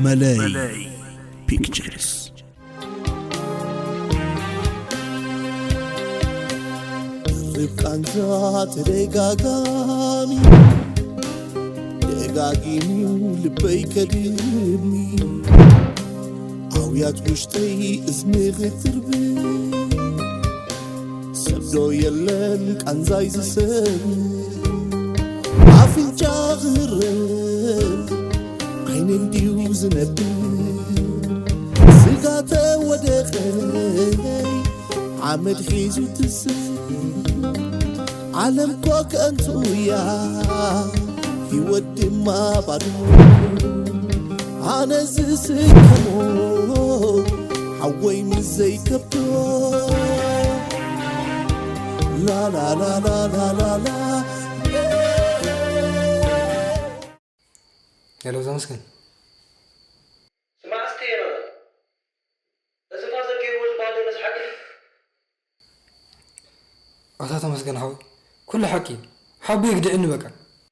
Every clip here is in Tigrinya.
መለይ ፒክቸርስ። ድርብ ቃንዛ ተደጋጋሚ፣ ደጋጊሙ ልበይ ከድሚ፣ ኣውያት ውሽጠይ እዝኒ ክትርብ፣ ሰብ ዶ የለን ቃንዛይ ዝሰሚ፣ ኣፍንጫ ክህረም ዓይነይ ድዩ ዝነብር፣ ስጋ ተወደቐይ ሓመድ ሒዙ ትስእ፣ ዓለም ኮ ከንቱ እያ፣ ህይወት ድማ ባዶ። ኣነ ዝስከሞ ሓወይ ምስ ዘይከብዶ። ላላላላላላ። ሄሎ፣ ዘመስገን። ስማዕ እስከ ዮናታን፣ እዚ ፋዘር ገይርዎ ዝበሃል ዶ ነዚ ሓቂ ድዩ? ኣታ ተመስገን ሓወይ፣ ኩሉ ሓቂ እዩ። ሓቡ ይግድዕኒ በቃ።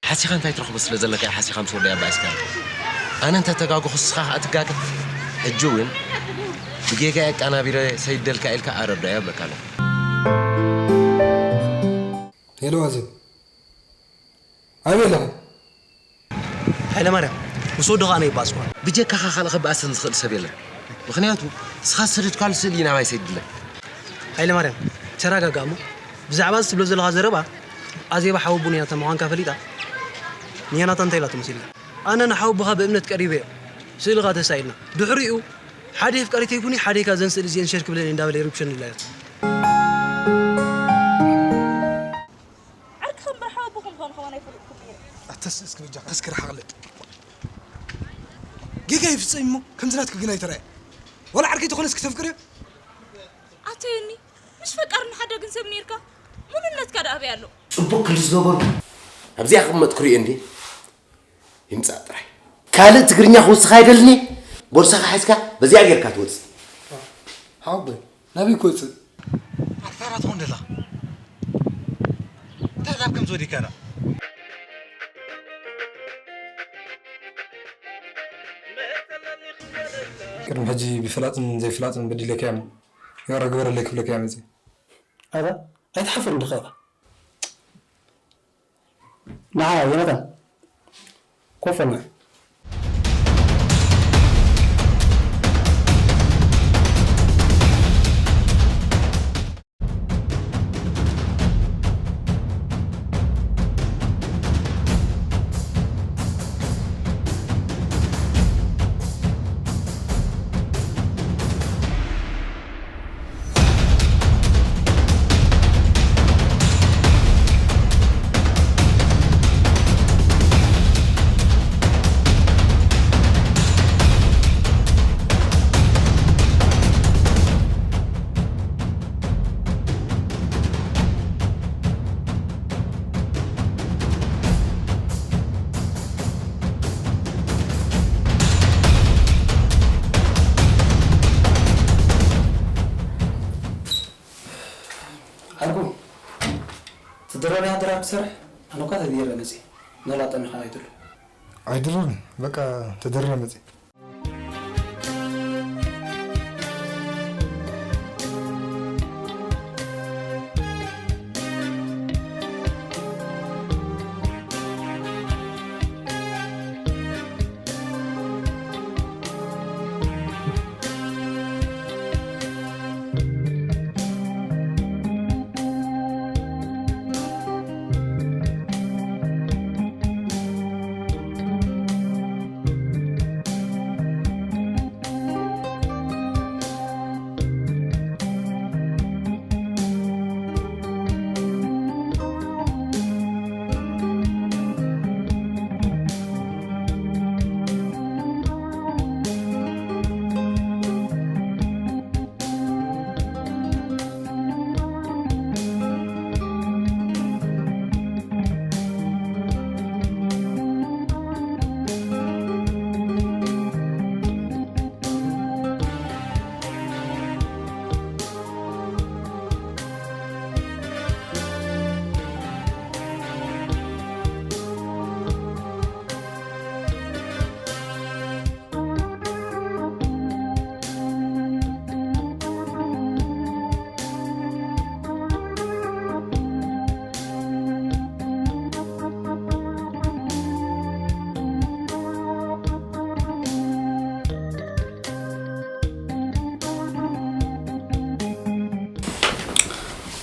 ሓሲኻ እንታይ ትረኽቦ ስለ ዘለካ እዩ ሓሲኻ ምስ ወደይ ኣባኢስካ? ኣነ እንተ ተጋገኹ ንስኻ ከኣ ትጋገ። ሕጂ እውን ብጌጋ የቃናቢረ ሰይደልካ ኢልካ ኣረዳዮ እብለካ ኣለኹ። ሄሎ ኣዜብ፣ ኣበይ ኣለኻ? ሃይለማርያም፣ ምስ ወድኻ ኣነ ይባጽኳ። ብጀካኻ ካልእ ክበኣሰኒ ዝኽእል ሰብ የለን። ምኽንያቱ፣ ንስኻ ዝሰደድካሉ ስእሊ እዩ ናባይ ሰዲድለ። ሃይለማርያም፣ ተረጋጋእ እሞ፣ ብዛዕባ እዚ ትብሎ ዘለኻ ዘረባ፣ ኣዜባ ሓወቦ ንዮናታን ምዃንካ ፈሊጣ፣ ንዮናታን እንታይ ኢላቶ መሲልካ? ኣነ ንሓወቦኻ ብእምነት ቀሪበዮ፣ ስእልኻ ተሳኢልና። ድሕሪኡ፣ ሓደ የፍቀሪተይ ኩኒ፣ ሓደይካ እዘን ስእሊ እዚኤን ሸር ክብለን እየ እንዳበለ ይርብሸኒ ኣሎ። ዓርክኻ እምበር ሓወቦኻ ምዃኑ ከማን ኣይፈለጥኩን ነይረ። ኣተስ እስኪ በጃ፣ እስኪ ርሓቕለይ። ጌጋ ይፍጸም እሞ፣ ከምዚ ናትኪ ግን ኣይተራእየ። ዋላ ዓርከይ ተኾነ እስኪ ተፍቅርዮ። ኣቶ ዮኒ፣ ምሽ ፈቃርን ሓዳግን ሰብ ነይርካ፣ ሙሉነትካ ደኣ ኣበይ ኣሎ? ጽቡቕ ክሊ ዝገበሩ ኣብዚኣ ክቕመጥ ክሪኦ እንዴ? ይምጻእ ጥራይ። ካልእ ትግርኛ ክውስኻ ኣይደልን እየ። ቦርሳኻ ሒዝካ በዚኣ ጌርካ ትወጽእ። ሓወቦይ፣ ናበይ ክወጽእ? ኣታ ፋራ ትኾን ደለኻ? እንታይ ላብ ከም ዝወዲካ ደኣ? ቅድሚ ሕጂ ብፍላጥን ዘይፍላጥን በዲለካዮም፣ ይቕረ ግበረለይ ክብለካ እየ መጺአ። ኣታ ኣይትሓፍርን ዲኻ? ንዓ ዮናታን፣ ኮፍ በል። ዓርኩ፣ ትድረር እያ ድራር ትሰርሕ? ኣነ እኳ ተድየረ መጽየ። መላጠኒ ኸዓ ኣይትሉ። ኣይድረርን፣ በቃ ተደረረ መጽየ።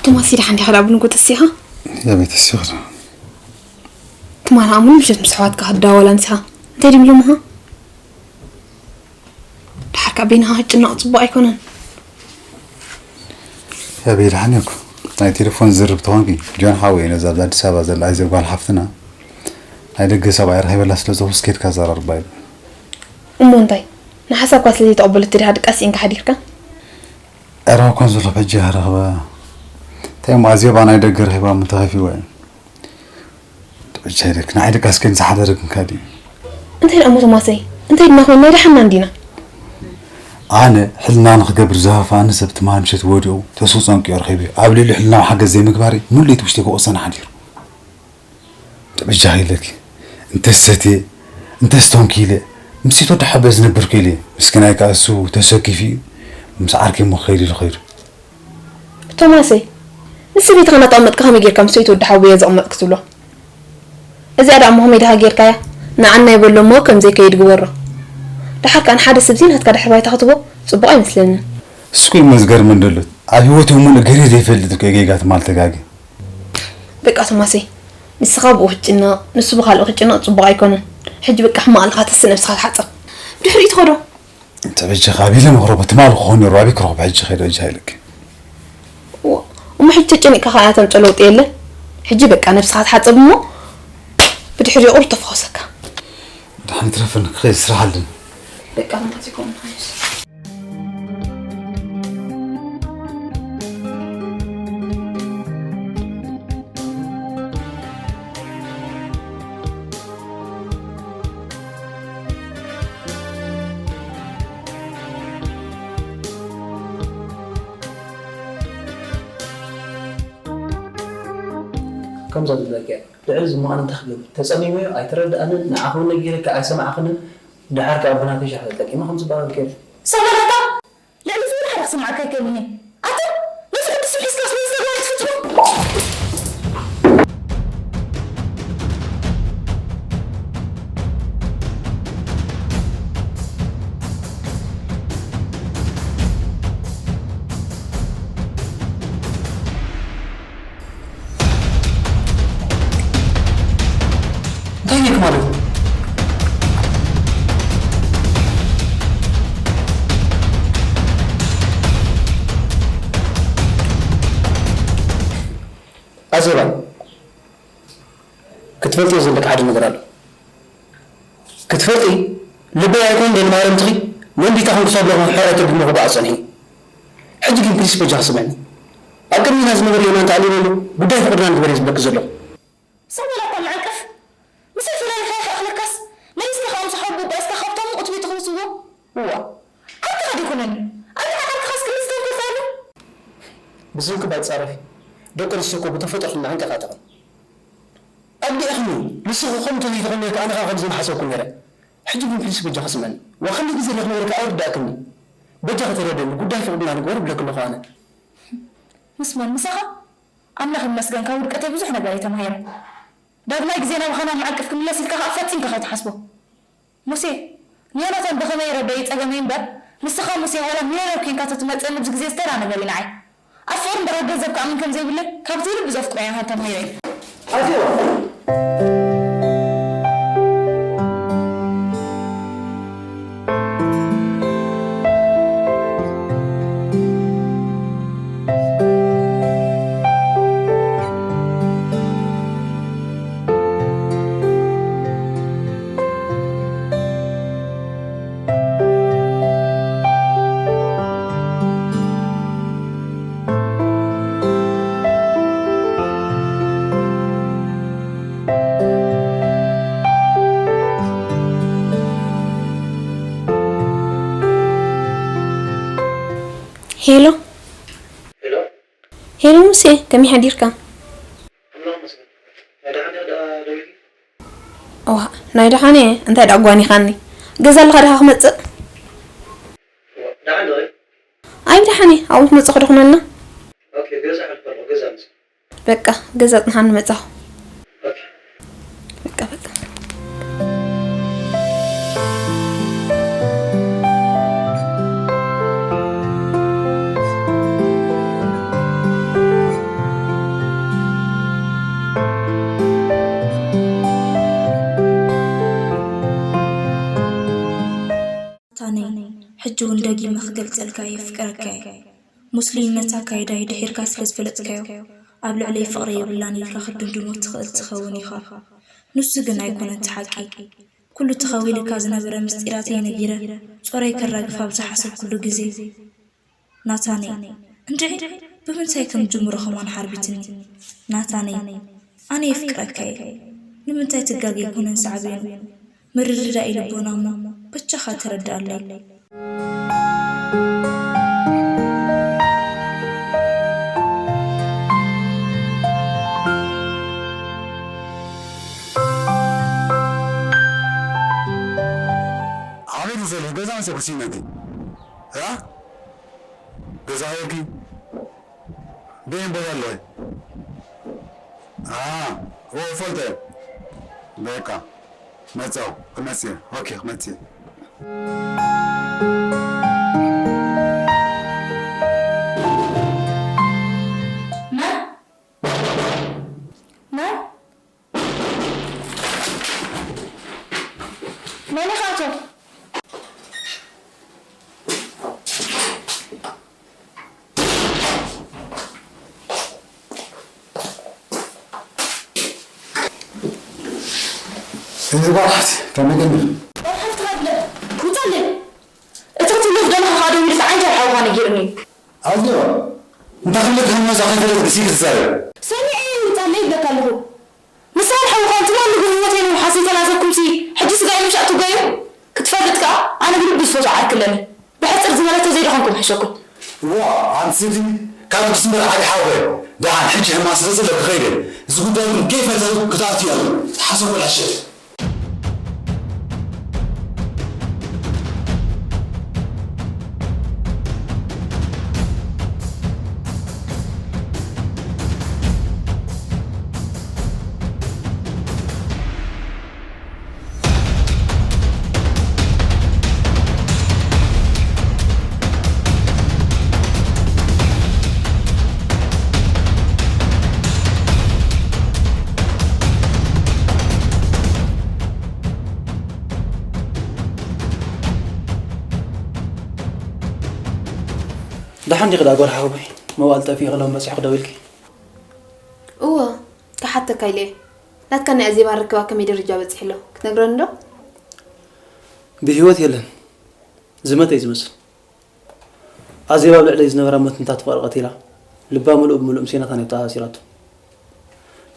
ቶማስ፣ ኢዳ ሓንዲኻ ዳኣ ብንጎ ተሲኻ? ያ ቤት ተሲኻ። ትማል ኣሙን ምሸት ምስ ኣሕዋትካ ክዳወላ ንሲኻ። እንታይ ድብሉ ምሃ? ድሓር ካብ በይንኻ ክትጭነቕ ጽቡቕ ኣይኮነን። ያ ቤት ደሓን እኮ። ናይ ቴሌፎን ዝርብ ተኾንኪ፣ ጆን ሓወይ ነዛ ኣብ ኣዲስ ኣበባ ዘላ ኣይዘ ጓል ሓፍትና፣ ናይ ደገ ሰብኣይ ረኺበላ ስለ ዝኾንኩ፣ እስኪ ከድካ ኣዘራርባ ኢሉ። እሞ እንታይ? ንሓሳብካ ስለ ዘይተቐበለት ድሓ ድቃስ ኢንካ ሓዲርካ? ዕረባ እኳ ዘሎ ሕጂ ረኽባ። እንታይ እሞ ኣዜባ ናይ ደገ ረኺባ እሞ ተኸፊዋ እዩ። ብቻ ኢለክ፣ ንዓይ ድቃስ ግን ዝሓደረግንካ ድዩ? እንታይ ደኣ እሞ ቶማሰይ? እንታይ ድና ኮይንና? ይደሓና እንዲና። ኣነ ሕልና ንኽገብር ዝሃፋኒ ሰብ ትማል ምሸት ወዲቑ ተስፉ ጸንቂዮ ረኺበ። ኣብ ልዕሊ ሕልናዊ ሓገዝ ዘይምግባረይ ሙሉእ ውሽጢ ክወቕሰኒ ሓዲሩ። ጥበጃኺ ኢለኪ፣ እንተሰትየ፣ እንተስተንኪ ኢለ፣ ምስ ወዲ ሓበ ዝነብርኩ ኢለ፣ ምስኪናይ ከኣ እሱ ተሰኪፉ እዩ፣ ምስ ዓርከይ እሞ ክኸይድ ኢሉ ኸይዱ። ቶማሰይ፣ ንሰበይትኻ እናተቐመጥካ ከመይ ጌርካ ምስ ወዲ ሓውየ ዘቐመጥክ ትብሎ? እዚኣ ደኣ እሞ ከመይ ድኻ ጌርካያ? ንዓና ይበሎ እሞ ከም ዘይከይድ ግበሮ። ደሓር ከኣ ንሓደ ሰብ እዚ ናትካ ድሕሪ ባይታ ክትቦ ጽቡቕ ኣይመስለንን። እስኩ እሞ ዝገርመን ደሎ፣ ኣብ ህይወቱ ሙሉእ ገይረ ዘይፈልጥ እኮ ጌጋ ትማል ተጋገ። በቃ ቶማሰይ፣ ንስኻ ብኡ ክትጭነቕ፣ ንሱ ብኻልእ ክጭነቕ ጽቡቕ ኣይኮነን። ሕጂ በቃ ሕማቕ ኣለኻ፣ ተስእ ነብስኻ ትሓጸብ። ብድሕሪኡ ትኸዶ። እንተ በጃኻ ኣቢለ መኽረቦ ትማል ክኾን ነይሩ፣ ኣበይ ክረኽቦ ሕጂ ኸይደ እጃ ኢለኪ። እዋ፣ እሞ ሕጂ ተጨኒቕካ ኸኣ ተምጽኦ ለውጢ የለን። ሕጂ በቃ ነብስኻ ትሓጸብ እሞ ብድሕሪኡ ቁሩብ ተፈኾሰካ። ደሓን ይትረፈኒ፣ ክኸይድ ስራሕ ኣለኒ። በቃ ቶማሰይ፣ ከምኡ ትኾንስ። ከምዛ ዝብለኪ እያ። ልዕሊ እዚ እሞ ኣነ እንታይ ክገብር? ተጸሚመዮ፣ ኣይተረድኣንን፣ ንዓኺ እውን ነጊረኪ ኣይሰማዕኽንን፣ ደሓር ከኣ ብናተይ ሻዕ ተጠቂመ ከም ዝበሃል ገይሩ። ሰበለታ! ልዕሊ እዚ ወላ ሓደ ክሰምዓካ ኣይክእልን እየ። ኣታ ነዚ ሕጉስ ሒዝካስ ነዚ ተግባር ትፍጽሞ? እንታይ ጌርክ ማለት እዩ? ኣዜባ፣ ክትፈልጥዮ ዘለካ ሓደ ነገር ኣሎ። ክትፈልጢ፣ ልበይ ኣይኮን ደልማርያም ትኺ፣ መንዲታ ኹን ክሰብሮ ኹን ሕራይ ትርጉም ረኽቦ ኣጸንሒ። ሕጂ ግን ፕሊስ በጃ ክስምዕኒ። ኣብ ቅድሚና ዝነበረ ዮናን ተኣሊሙ ኣሎ፣ ጉዳይ ፍቕርና ንግበር እየ ዝብለኪ ዘለኹ። ሰው በላታ መዕንቀፍ። ምሰይ ፈላሊኻ ይኸእኽለካስ፣ መሊስካ ከኣ ምስ ሓቡ ባእስካ ካብቶም ቁጥቢ ትኽውስዎ። እዋ። ዓርክኻ ዶ ይኮነኒ? ኣብ ልዕሊ ዓርክኻስ ክንዲ ዝተንኮል ትኣሉ? ብስንኪ ባይትጻረፊ። ደቂ ኣንስትዮ እኮ ብተፈጥሮ ሕልና ዕንቀፋት ኢኽን። ኣግዲእኽኒ፣ ንስኺ ከምኡ እንተዘይትኾኒ ነይርኪ ኣነ ኸኣ ከምዚ ምሓሰብኩ ነይረ። ሕጂ ግን ፕሊስ በጃኺ ስምዕኒ። ዋላ ክንደይ ግዜ ሪኢኺ ነይርኪ ኣይርዳእክኒ። በጃኺ ተረድእኒ፣ ጉዳይ ፍቕርና ንግበር እብለኪ ኣለኹ ኣነ። ምስ መን? ምሳኻ? ኣምላኽ ይመስገን፣ ካብ ውድቀተይ ብዙሕ ነገር እየ ተማሂረ። ዳግማይ ግዜ ናባኻ ናብ መዓቀፍ ክምለስ ኢልካ ኸኣ ፈጺምካ ከይትሓስቦ። ሙሴ፣ ንዮናታን ብኸመይ የረድኦ እዩ ጸገመይ እምበር፣ ንስኻ ሙሴ ዋላ ሚልዮነር ኬንካ ተትመጽእኒ ኣብዚ ግዜ ዝተራ ነገር እዩ ንዓይ። ኣብ ፍቕሪ እምበር ኣብ ገንዘብ ክኣምን ከም ዘይብለይ ካብቲ ብሉጽ ዘፍቅሮ ዮናታን ተማሂረ እየ። ኣዜባ! ሄሎ። ሄሎ። ሄሎ ሙሴ፣ ከመይ ሓዲርካ? ኣምላኽ ይመስገን። ናይ ደሓን ዲኻ ደኣ ደዊልኪ? እዋ፣ ናይ ደሓን እየ። እንታይ ደኣ ጓኒኻኒ? ገዛ ኣለኻ ዲኻ ክመጽእ? እዋ፣ ደሓን ዶ? ኣይ፣ ደሓን እየ። ኣብኡ ክትመጽእ ክደኹነልና? ኦኬ፣ ገዛ ሓልፍ ኣለኹ፣ ገዛ ምስ። በቃ፣ ገዛ ጽንሓኒ መጻኹ። ኦኬ። በቃ፣ በቃ። ሕጂ እውን ደጊመ ክገልጸልካ የፍቅረካ እየ። ሙስሊም ነቲ ኣካይዳይ ድሒርካ ስለ ዝፈለጥካዮ፣ ኣብ ልዕለይ ፍቕሪ የብላን ኢልካ ክትድምድሞ ትኽእል ትኸውን ኢኻ። ንሱ ግን ኣይኮነን እቲ ሓቂ። ኩሉ ተኸዊልካ ዝነበረ ምስጢራተይ ነጊረ፣ ጾረይ ከራግፍ ኣብ ዝሓሰብኩሉ ግዜ፣ ናታነይ፣ እንድዒ፣ ብምንታይ ከም ጅምሮ ከማን ሓርቢትኒ። ናታነይ፣ ኣነ የፍቅረካ እየ። ንምንታይ ትጋገ ይኮነን ሳዕቤኑ? ምርድዳእ ልቦና እሞ በጃኻ ተረድኣለይ። ኣበይ እዩ ዘሎ? ገዛ መሰልኩ ሲመቲ። ያ? ገዛ ሄርኪ? በይን ቦታ ኣለኹ። ኣ፣ ኦ፣ ፈልጠ። በቃ። መጻው፣ ክመጽእ። ኦኬ፣ ክመጽእ። መን? መን? መን ኢኻ ኣቶ? እዚ ጓል ሓስ ከመይ ገንድር? ጓል ሓፍትኻ ድለ ውጻለይ። እቲ ክትብሎ ዝደለኻ ከዓ ደው ኢሉ ሰዓንጃ ሓውኻ ነጊሩኒ። ኣዝዮ እንተ ክብለካ መዛ ከይፈለጥ ግሲ ክትዛረብ። ሰሚዐ እየ ውጻለይ ይብለካ ኣለኹ። ንስኻን ሓውኻን ትማሊ ግን ህይወተይ ንምውሓስ ዝተላዘብኩምሲ፣ ሕጂ ስጋይ ንምሻጥ ትጎዩ? ክትፈልጥ ከኣ፣ ኣነ ብልቢ ዝፈትዎ ዓርኪ ኣለኒ። ብሕጽር ዝበለ ተዘይደኸምኩም ሕሸኩም። ዋ፣ ኣንቲ ስዲ፣ ካብ ቅዱስ እምበር ዓቢ ሓወይ። ደሓን፣ ሕጂ ሕማም ስለ ዘለኪ ከይደ። እዚ ጉዳይ ግን ከይፈተው ክትኣትዩ እያ። ዝሓሰብኩ ዕሸት። ደሓን ዲኺ ዳ ጓል ሓወቦይ? መዋእል ጠፊኡ ከሎ በጺሑ ክደውልኪ? እወ፣ ክሓተካ ኢለ እየ። ናትካ ናይ ኣዜባ ርክባ ከመይ ደረጃ በጺሑ ኣሎ? ክትነግረኒ ዶ? ብህይወት የለን። ዝመተ እዩ ዝመስል። ኣዜብ ኣብ ልዕለይ ዝነበራ መትንታት ፍቕሪ ቀቲላ፣ ልባ ምሉእ ብምሉእ ምስ ዮናታን እያ ተኣሳሲራቶ።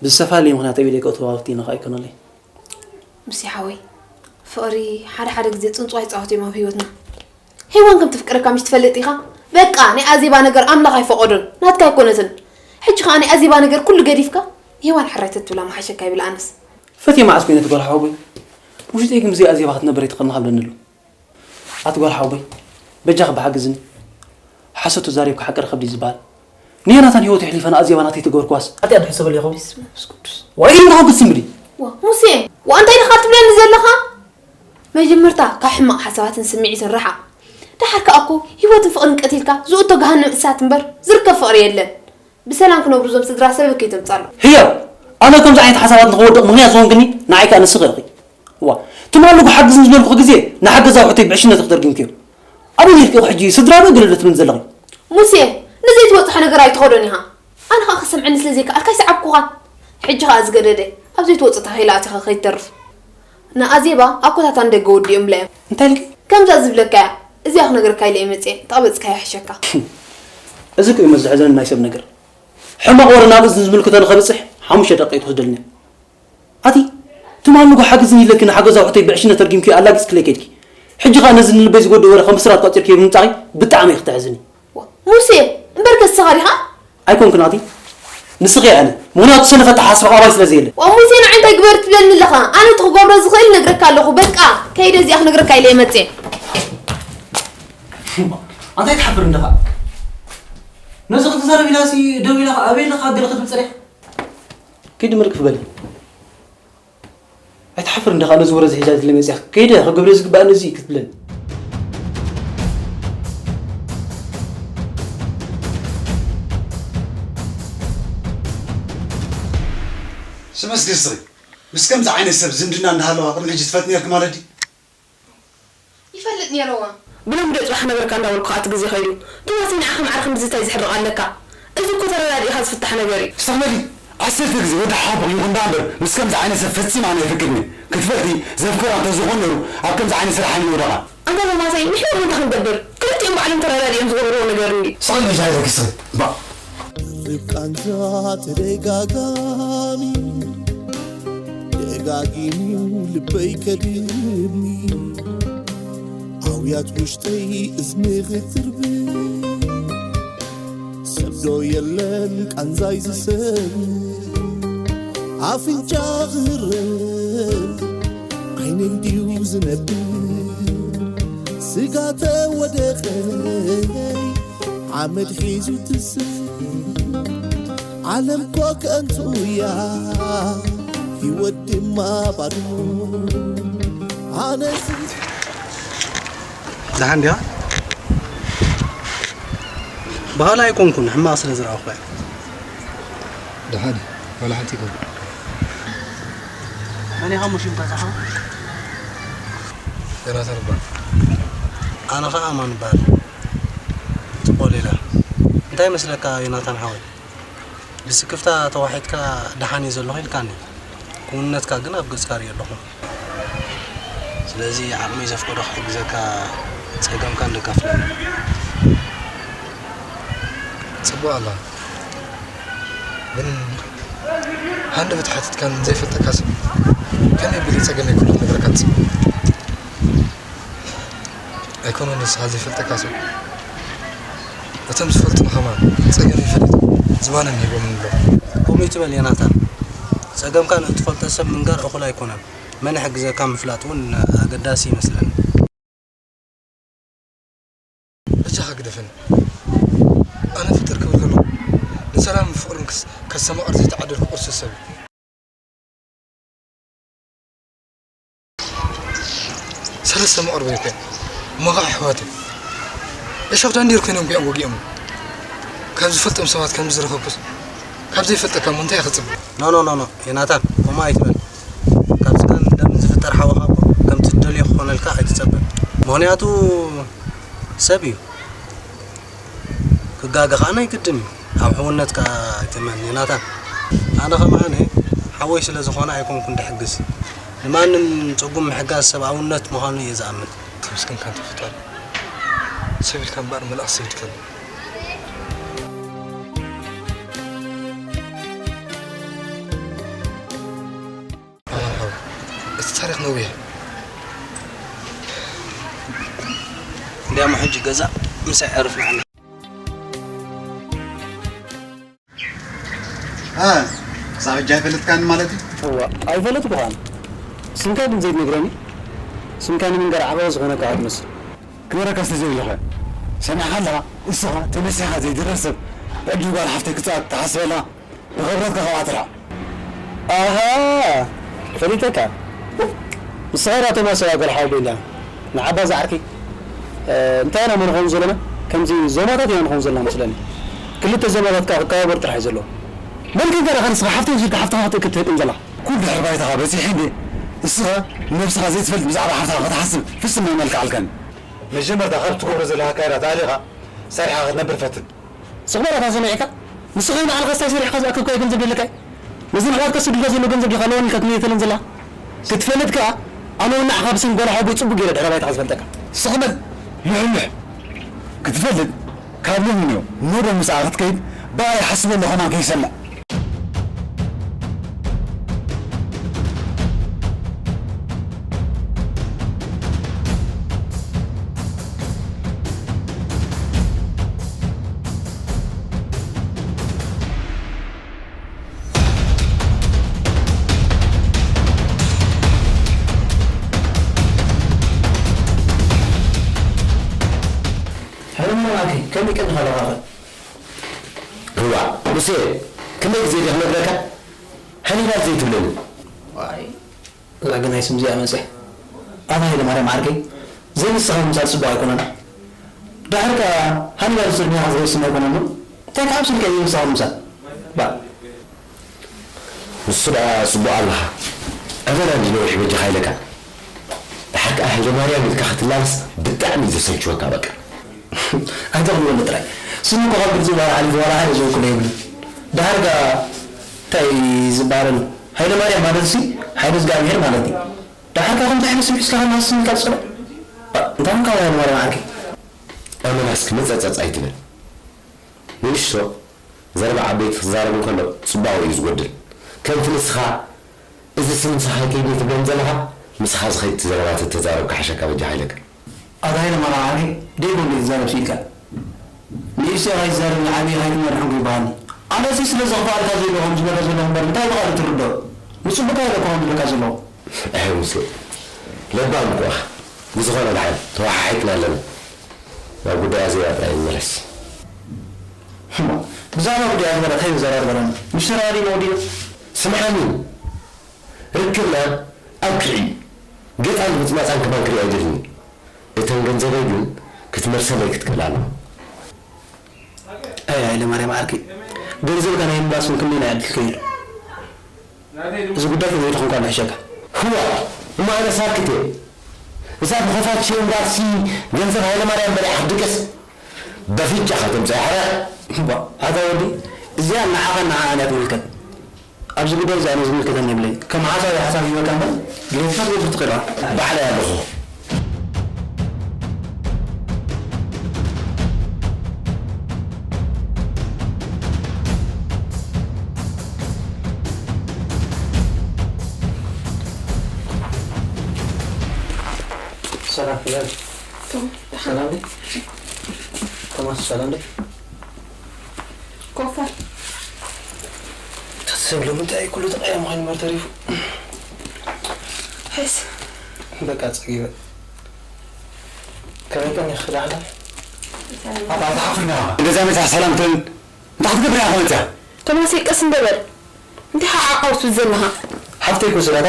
ብዝተፈላለየ ምኽንያት ኣብ ኢደይ ከእትዋ ክፍትኖ ከኣ ኣይኮነለይ። ሙሴ ሓወይ፣ ፍቕሪ ሓደ ሓደ ግዜ ጽንጹ ኣይጻወት እዮም ኣብ ህይወትና። ሄዋን ከም ትፍቅረካ ምሽ ትፈልጥ ኢኻ? በቃ፣ ናይ ኣዜባ ነገር ኣምላኽ ኣይፈቐዶን፣ ናትካ ኣይኮነትን። ሕጂ ኸኣ ናይ ኣዜባ ነገር ኩሉ ገዲፍካ፣ ሄዋን ሕራይ ተትብላ ምሓሸካ ይብል ኣነስ። ፈትየ መዓስ ኮይነ ትበልሖ ሓወቦይ? ውሽጠይ ግን ብዘይ ኣዜባ ክትነብር ኣይትኽእልን ካብ ደንሉ። ኣቲ ጓል ሓወቦይ፣ በጃኺ ብሓግዝኒ። ሓሶት ተዛሪብካ ሓቂ ረኸብ ድዩ ዝበሃል? ንዮናታን ህይወቱ ኣሕሊፋ ንኣዜባ ናተይ ተገበርክዋስ ሓጢኣት ዶ ሕሰበሉ ኢኹም? በስመ መንፈስ ቅዱስ። ዋይ ኢልካ ክትስምዲ? ዋ፣ ሙሴ፣ ዋ፣ እንታይ ኢኻ ትብለኒ ዘለኻ? መጀመርታ ካብ ሕማቕ ሓሳባትን ስምዒትን ርሓቕ። ደሓር ከኣ እኮ ህይወትን ፍቕርን ቀቲልካ ዝእቶ ገሃነም እሳት እምበር ዝርከብ ፍቕሪ የለን። ብሰላም ክነብሩ እዞም ስድራ ሰበብ ከይተምጻሎም። ህያብ፣ ኣነ ከምዚ ዓይነት ሓሳባት ንኽወድቕ ምኽንያት ዝኾንክኒ ንዓይ ከኣ ንስኺ ኢኺ። ዋ፣ ትማሊ እኮ ሓግዝኒ ዝበልኩኺ ግዜ ንሓገዝ ኣቑሑተይ ብዕሽነት ተርጊምክዮ። ኣበይ ኔርኪ ኢኺ ሕጂ ስድራ ዶ ገለ ዶ ትብልኒ ዘለኺ? ሙሴ፣ ንዘይትበጽሖ ነገር ኣይትኸዶን ኢኻ። ኣነ ኸኣ ክሰምዐኒ ስለ ዘይከኣልካ ኣይሰዓብኩኻን። ሕጂ ኸኣ ዝገደደ ኣብ ዘይትወጽእ ተኺላ ኣቲኻ ከይትተርፍ። ንኣዜባ ኣኮታታ ንደገ ወዲኦምላ እዮም። እንታይ ኢልኪ? ከምዛ ዝብለካ እያ። እዚኣ ክነግረካ ኢለ እየ መጽየ። ተቐበጽካዮ ይሕሸካ። እዚ እኮ እዩ መዘሕዘኒ ናይ ሰብ ነገር። ሕማቕ ወረ ናብ እዝኒ ዝምልክቶ ንኸብጽሕ ሓሙሽተ ደቂቕ እዩ ትወስደልና። ኣቲ፣ ትማሊ እኮ ሓግዝኒ ኢለኪ ንሓገዝ ኣቑሑተይ ብዕሽነት ተርጊምኪ ኣላጊጽክለይ ከድኪ። ሕጂ ኸኣ ነዚ ንልበይ ዝጎድእ ወረ ከም ብስራት ቆጺርኪ ብምምጻኺ ብጣዕሚ ኢኺ ተሕዝኒ። ዋ፣ ሙሴ፣ እምበርከ ንስኻ ዲኻ? ኣይኮንክን ኣቲ፣ ንስኺ እየ ኣነ። ምኽንያቱ ሰነፍ ኣተሓሳስባ ኣባይ ስለ ዘየለ። ዋ፣ ሙሴ፣ ንዓይ እንታይ ግበር ትብለኒ ኣለኻ? ኣነ እቲ ክገብሮ ዝኽእል ነግረካ ኣለኹ። በቃ፣ ከይደ እዚኣ ክነግረካ ኢለ እየ መጽየ። ኣንታይ ትሓፍር እንዲኻ? ነዚ ክትዛረብ ኢላሲ ደው ኢላ ኣበይ ኣለኻ ገለ ክትብል ጸኒሓ? ኪዲ ምርግፍ በሊ። ኣይትሓፍር እንዲኻ ነዚ ወረ እዚ ሒዛ ዝለ መጽያ? ከይደ ክገብረ ዝግባእ ነዚ እዩ ክትብለኒ። ስመስግን ስሪ። ምስ ከምዚ ዓይነት ሰብ ዝምድና እንዳሃለዋ ቅድሚ ሕጂ ትፈልጥ ነርኪ ማለት ድዩ? ይፈልጥ ነይረዋ። ብሎሚ ዶ ጽባሕ ነበርካ እንዳበልኩ ከኣ እቲ ግዜ ከይዱ። ቶማሰይ ንዓኻ ማዕረ ክንድዚ እንታይ ዝሕርቕ ኣለካ? እዚ እኮ ተረዳዲእካ ዝፍታሕ ነገር እዩ። ስተኽመሊ ዓሰርተ ግዜ ወዲ ሓቦኽ ይኹን ደኣ እምበር ምስ ከምዚ ዓይነት ሰብ ፈጺመ ኣነ ኣይፍቅድን እየ። ክትፈልጢ ዘፍቅራ እንተዝኾን ነይሩ ኣብ ከምዚ ዓይነት ስራሕ ኣይምወደቓን። ኣንታ ቶማሰይ ንሕና እሞ እንታይ ክንገብር? ክልቲኦም ባዕሎም ተረዳዲኦም ዝገብርዎ ነገር እንድዩ። ስቕ ኢልኪ ሻሂ ሰትዪ ስኺ። ባእ። ርብቃ እንታ ተደጋጋሚ ደጋጊሙ ልበይ ከድሚ ኣውያት ውሽጠይ እዝኒ ክትርብ ሰብ ዶ የለን ቃንዛይ ዝሰሚ ኣፍንጫ ክህረብ ዓይነይ ድዩ ዝነብር ስጋ ተወደቐይ ሓመድ ሒዙ ትስእ ዓለም ኮ ከንቱ እያ ህይወት ድማ ባዶ ኣነስ ደሓን ዲኻ? ብኻልእ ኣይኮንኩን፣ ሕማቕ ስለ ዝረኣኹ እየ። ደሓን እየ፣ ዋላ ሓንቲ ኣይኮንኩን። መን ኢኻ እሞ ሽምካ ዝሓወ? ዮናታን እበሃል። ኣነ ኸኣ ኣማን እበሃል። ጽቡቕ ሌላ። እንታይ ይመስለካ ዮናታን ሓወይ? ብስክፍታ ተዋሒጥካ ደሓን እየ ዘለኹ ኢልካኒ። ክውንነትካ ግን ኣብ ገጽካ ርእዮ ኣለኹ። ስለዚ ዓቕመይ ዘፍቀዶ ክሕግዘካ፣ ጸገምካ እንደካፍለኒ። ጽቡቕ ኣላ። ግን ሃንደበት ሓቲትካኒ ንዘይፈልጠካ ሰብ ከመይ ኣቢለ ጸገመይ ኩሉ ክነግረካ ትጽበ? ኣይኮነን ንስኻ ዘይፈልጠካ ሰብ። እቶም ዝፈልጡኒ ከማን ጸገመይ ፈሊጦም ዝባኖም ሂቦምኒ ኣለዉ። ከምኡ ኣይትበል ዮናታን። ጸገምካ ንእትፈልጦ ሰብ ምንጋር እኹል ኣይኮነን። መን ይሕግዘካ ምፍላጥ እውን ኣገዳሲ ይመስለኒ። በጃኻ ግደፈኒ። ኣነ ፍጥር ክብል ከለኹ ንሰላምን ፍቕርን ክስ-፣ ከስተማቕር ዘይተዓደልኩ ቁርሱስ ሰብ እየ። ሰለስተ መቕርበይ እኮ እዮም። መኻሕ ኣሕዋተይ። እሾኽ ዳንዴር ኮይኖም እኮ እዮም ወጊኦምኒ። ካብ ዝፈልጦም ሰባት ከም ዝረኸብኩስ፣ ካብ ዘይፈልጠካ እሞ እንታይ እየ ክጽበ? ኖ፣ ኖ፣ ኖ፣ ኖ። ዮናታን፣ ከምኡ ኣይትበል። ካብዚ ካን ደምን ዝፍጠር ሓውኻ እኮ ከምቲ ትደልዮ ክኾነልካ ኣይትጸበ። ምኽንያቱ ሰብ እዩ። ክጋገ ኸኣ ናይ ግድን እዩ። ኣብ ሕውነትካ ኣይትእመን ዮናታን። ኣነ ከማን ሓወይ ስለ ዝኾነ ኣይኮንኩን ድሕግዝ። ንማንም ጽጉም ምሕጋዝ ሰብኣውነት ምዃኑ እየ ዝኣምን። ተመስገን ካንተ ፈጣሪ። ሰብ ኢልካ እምበኣር መልኣኽ ሰይድካ ኣሎ። ኣማን ሓወይ፣ እቲ ታሪኽ ነዊሕ እዩ። እንዲያሞ ሕጂ ገዛ ምሳይ ዕርፍ ንዓና። እ፣ ክሳብ ሕጂ ኣይፈለጥካኒ ማለት እዩ? እዋ፣ ኣይፈለጥኩኻን። ስምካ ግን ዘይትነግረኒ? ስምካ ንምንጋር ዓቐበት ዝኾነካ ትመስል። ክነግረካ ስለ ዘይደለኹ እየ። ሰሚዕካ ኣለኻ? እስኻ ተነሲኻ ዘይድረስ ሰብ፣ ብዕድል ጓል ሓፍተይ ክትጻወት ትሓስብ ኣለኻ? ንኽብረትካ ካብኣ ትርሓቕ። ኣሃ፣ ፈሊጠካ። ንስኻ ዳ ቶማስ ሰብኣይ ጓል ሓወቦይ እንድያ። ንዓባ እዛ ዓርከይ፣ እ፣ እንታይ ኢና እሞ ንኸውን ዘለና? ከምዚ ዞማታት ኢና ንኸውን ዘለና መስለኒ። ክልተ ዞማታት ከኣ ክከባበሩ ጥራሕ እዩ ዘለዎ። መን ከንካ ዳኻ ንስኻ ሓፍተይ ኢልካ ሓፍትኻ ክት-፣ ክትህቅን ዘለኻ? ኩሉ ድሕሪ ባይታኻ በጺሐ እንድየ። እስኻ ንነብስኻ ዘይትፈልጥ ብዛዕባ ሓፍትኻ ክትሓስብ ፍጹም ኣይመልክዓልካን። መጀመርታ ካብ ትገብሮ ዘለኻ ኣካይዳ ተኣሊኻ ሰሪሕኻ ክትነብር ፈትን። ስቕ በል ኣታ ሰሚዕካ? ንስኻ ንባዕልኻ ስታይ ሰሪሕካ ዝኣከብካዮ ገንዘብ የለካይ? ነዘን ኣሕዋትካ ትሰደልካ ዘሎ ገንዘብ ዲኻ ኣለወን ኢልካ ትምየተለን ዘለኻ? ክትፈልጥ ከኣ፣ ኣነ እውን ንዓኻ ብሰንኪ ጓል ሓወቦይ ጽቡቕ ገይረ ድሕረ ባይታኻ ዝፈልጠካ። ስቕ በል ልሕሉሕ። ክትፈልጥ፣ ካብ ሎሚ ንዮ ኖዶ ምስኣ ክትከይድ ብኣ ይሓስበሉ ከማን ከይሰምዕ። ሕርሞ ኣኺ ከመይ ቀኒኻ ኣለኻ ኸ? እዋእ፣ ሙሴ፣ ክንደይ ግዜ ድየ ክነግረካ? ሃኒባል ዘይትብለኒ። ዋይ፣ እዛ ግናይ ስም እዚኣ መጺኣ። ኣታ ሃይለማርያም ዓርከይ፣ ዘይንስኻ ምምሳል ጽቡቕ ኣይኮነን። ድሓር ከኣ ሃኒባል ዝስርኛኻ ዝረስም ኣይኮነን ዶ? እንታይ ከኣ ኣብ ስልኪ ዘይንስኻ ምምሳል? ባእ። ንሱ ደኣ ጽቡቕ ኣለኻ። ኣበና እንዲ ነዊሕ በጃኻ ኢለካ። ድሓር ከ ሃይለ ማርያም ኢልካ ክትላልስ ብጣዕሚ እዩ ዘሰልችወካ። በቃ ኣይተቕልበሉ ጥራይ። ስሙ እኮ ካብ ግልፂ በኋላ ሓሊፉ ዋላ ሓደ ዘውክሎ የብሉን። ደሓር ከኣ እንታይ ዝበሃል ኣሎ? ሃይለ ማርያም ማለት ሲ ሓይለ እግዚኣብሔር ማለት እዩ። ደሓር ከኣ ከምዚ ዓይነት ስም ሒዝካ ከማስ ስም ካብ ፀሎ እንታይ ኾንካ ሃይለ ማርያም ዓርከይ? ኣመላስ ክመፀፀፅ ኣይትበል። ንእሽቶ ዘረባ ዓበይቲ ክዛረብ እንከሎ ጽባቐኡ እዩ ዝጎድል። ከምቲ ንስኻ እዚ ስም ምሳኻ ይከይድ ትብለን ዘለኻ፣ ምሳኻ ዝኸይድ ዘረባ ተተዛረብ ክሓሸካ በጃ ሓይለካ። ኣታ ሃይለ ማርያም ዓርከይ ደይኮን ድዩ ትዛረብ ስኢልካ? ንእሽተይ ከይትዛረብ ንዓብዪ ከይትመርሕ እንኮ ይበሃልኒ። ኣነሲ ስለ ዘኽፍኣልካ ዘለኹ ከም ዝበልካ ዘለኹ እምበር እንታይ ኢልካ ዶ ትርድኦ? ንጽቡቕካ ኢለ እኮ ከም ዝብለካ ዘለኹ። ኣይ ሙሴ ለባም እኮ ኢኻ። ብዝኾነ ደሓን ተወሓሒጥና ኣለና። ናብ ጉዳይ ኣዜባ ጥራይ ንመለስ። እሞ ብዛዕባ ጉዳይ ኣዜባ እንታይ ዘራርበና? ምስ ተራዲና ወዲና። ስምዓኒ፣ ርክብና ኣብቂዑ እዩ። ገጻን ምጽማጻን ከማን ክርኢ ኣይደልን እየ። እተን ገንዘበይ ግን ክትመልሰለይ ክትክእል ኣለዋ። ኣይ ሃይለ ማርያም ዓርከይ፣ ገንዘብካ ናይ ምምላስ እውን ክንደይ ናይ ዕድል ከይሉ። እዚ ጉዳይ ከመይ ኢልኩም እኳ ንሕሸካ። ህዋ፣ እሞ ኣነ ሳክት እየ። እዛ ብኸፋት ሽምባርሲ ገንዘብ ሃይለ ማርያም በሊዓ ክትድቅስ በፍንጫኻ ተምፅኣ ሕራይ። እባ፣ ኣታ ወዲ፣ እዚኣ ንዓኻን ንዓኣን እያ ትምልከት። ኣብዚ ጉዳይ እዚ ኣነ ዝምልከተኒ የብለይን። ከም ሓሳብ ሓሳብ ሂበካ እምበር፣ ድሌትካ ክትገብር ትኽእል ኢኻ። ባዕለይ ኣለኹ። ሰላም፣ ሰላም። ቶም፣ ሰላም ድዩ? ቶማስ፣ ሰላም ድዩ? ኮፈር። ተሰብሎ ምንታይ ኩሉ ተቐያሚ ኮይኑ እምበር ተሪፉ። ሕስ። በቃ ጸጊበ። ከመይ ቀኒኺ ዳሕና? ኣታ፣ ኣታ ሓፍርና። እንደዛ መታ ሰላምተን እንታይ ክትገብር ኢኻ መታ? ቶማስ፣ ቀስ እንደ በል። እንታይ ሓዓውሱ ዘለኻ? ሓፍተይ እኮ ስላታ።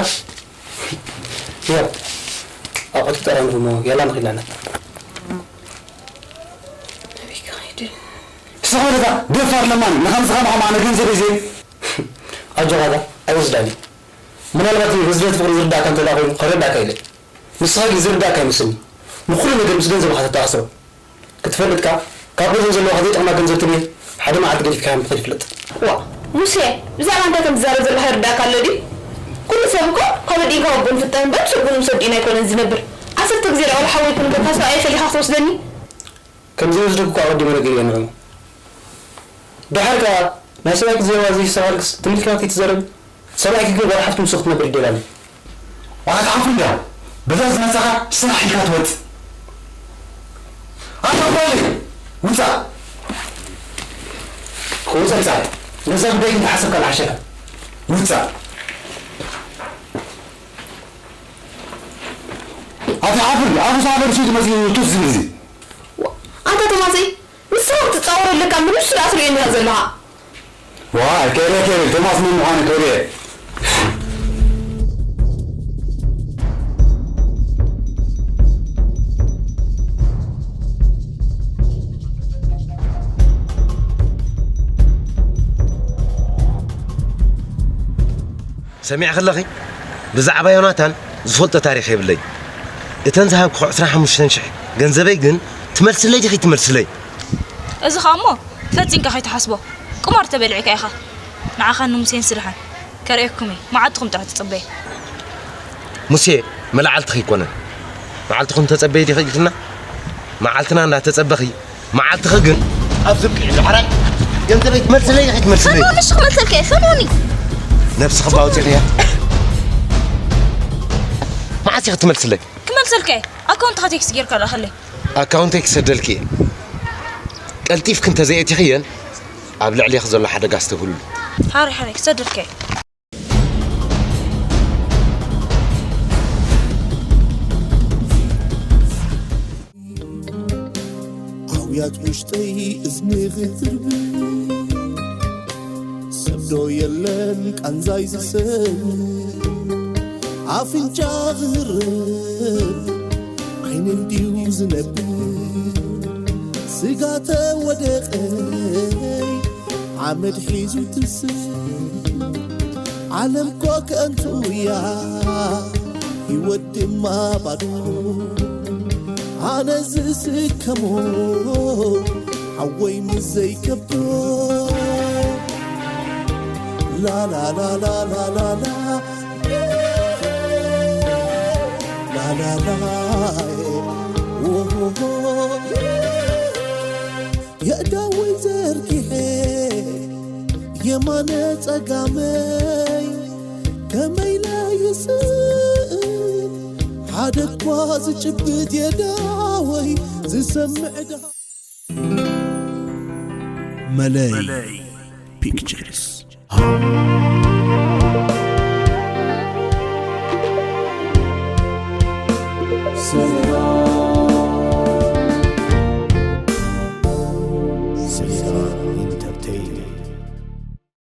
ያ፣ ኣቑሑት ክጠራንፍ እሞ፣ ያላ ንኺድ ንሕና። ኣበይ ክኸይድ? ስኻ ወደታ፣ ደፋር ለማኒ፣ ንኸምዚ ከማኻ ማዕነ ገንዘብ እየ። ኣጆኻ፣ ኣይወስዳን እዩ። ምናልባት እዩ ህዝበት ፍቕሪ ዝርዳእካ እንተላ ኮይኑ፣ ከረዳእካ ኢለ። ንስኻ ግን ዝርዳእካ ይመስልኒ። ንኹሉ ነገር ምስ ገንዘብኻ ተተኣስሮ። ክትፈልጥካ፣ ካብ ገንዘብ ዘለዋኻ ዘይጠቕማ ገንዘብ ትብል፣ ሓደ መዓልቲ ገዲፍካያ ምኽድ ይፍለጥ። ዋ፣ ሙሴ፣ ብዛዕባ እንታይ ከም ትዛረብ ዘለኻ ይርዳእካ ኣሎ ድዩ? ኩሉ ሰብ እኮ ካብ ኣዲኡ ካብ ኣቦኡ ንፍጠር እምበር፣ ምስ ኣቦኡ ምስ ኣዲኡን ኣይኮነን ዝነብር። ዓሰርተ ግዜ ደኣ ዋላ ሓወይ ይኩን እምበር፣ ካብ ሰብኣየይ ፈሊኻ ክትወስደኒ? ከም ዘይወስደኩ እኮ ኣቐዲመ ነጊረዮ ነይረ። ደሓር ከኣ ናይ ሰብኣይኪ ዘረባ ዘይሰማዕክስ ትምልኪ ናተይ ትዛረቢ? ሰብኣይኪ ግን ጓል ሓፍቱ ምስኡ ክትነብር ይደሊ ኣሎ። ዋላ ትሓፍር እንድያ። በዛ ዝመጻኻ ስራሕ ኢልካ ትወጽእ። ኣታ ጓለይ፣ ውጻእ። ውጻእ፣ ውጻእ። ነዛ ጉዳይ ግን ተሓሰብካ ዝሓሸካ። ውጻእ። ኣታ ሓፍር፣ ኣብ ሳፈር ሱት መጽእ ቱስ ዝብል እዚ። ዋ፣ ኣንታ ቶማሰይ፣ ንስኻ ክትጻወር ኣለካ፣ ምንም ስለ ኣትርእየኒ ኢኻ ዘለኻ። ዋይ፣ ከይረ፣ ከይረ፣ ቶማስ መን ምዃኑ ከይረ። ሰሚዕኺ ኣለኺ? ብዛዕባ ዮናታን ዝፈልጦ ታሪኽ የብለይ። እተን ዝሃብክኹ ዕስራን ሓሙሽተን ሽሕ ገንዘበይ ግን ትመልስለይ ዲኺ ትመልስለይ? እዚ ኸኣ እሞ ፈጺምካ ከይትሓስቦ፣ ቁማር ተበሊዕካ ኢኻ። ንዓኻን ንሙሴን ስርሐን ከርእየኩም እየ። መዓልትኹም ጥራሕ ተጸበየ። ሙሴ መላዕልትኺ ኣይኮነን። መዓልትኹም ተጸበየ ዲኺ ኢልክና? መዓልትና እንዳተጸበኺ፣ መዓልትኺ ግን ኣብዚ ኣብቂዑ። ዳሕራይ ገንዘበይ ትመልስለይ ዲኺ ትመልስለይ? ፈንወኒ፣ እሺ፣ ክመልሰልካ እየ። ፈንወኒ። ነብስኺ እባ ኣውጺኽያ። መዓስ ኢኺ ትመልስለይ? ክመልሰልካ እየ። ኣካውንትኻ ቴክስት ጌርካ ልኣኸለይ። ኣካውንተይ ክሰደልኪ እየ። ቀልጢፍኪ እንተዘይኣቲኽየን ኣብ ልዕሌኺ ዘሎ ሓደጋ ኣስተብህልሉ። ሓራይ ሓራይ ክሰደልካ እየ። ኣውያት ውሽጠይ እዝኒ ክትርብ ሰብ ዶ የለን ቃንዛይ ዝሰብ ኣፍንጫ ክህርብ ዓይነይ ድዩ ዝነብር ስጋ ተወደቐይ ሓመድ ሒዙ ትስብ ዓለም ኮ ከንቱ እያ ህይወት ድማ ባዶ ኣነ ዝስከሞ ሓወይ ምስ ዘይከብዶ ላላላላላላ ላላላ ኦሆሆ የእዳወይ ዘርጊሐ የማነ ጸጋመይ ከመይ ለይስእል ሓደ እኳ ዝጭብጥ የዳወይ ዝሰምዕ ዳ መለይ ፒክቸርስ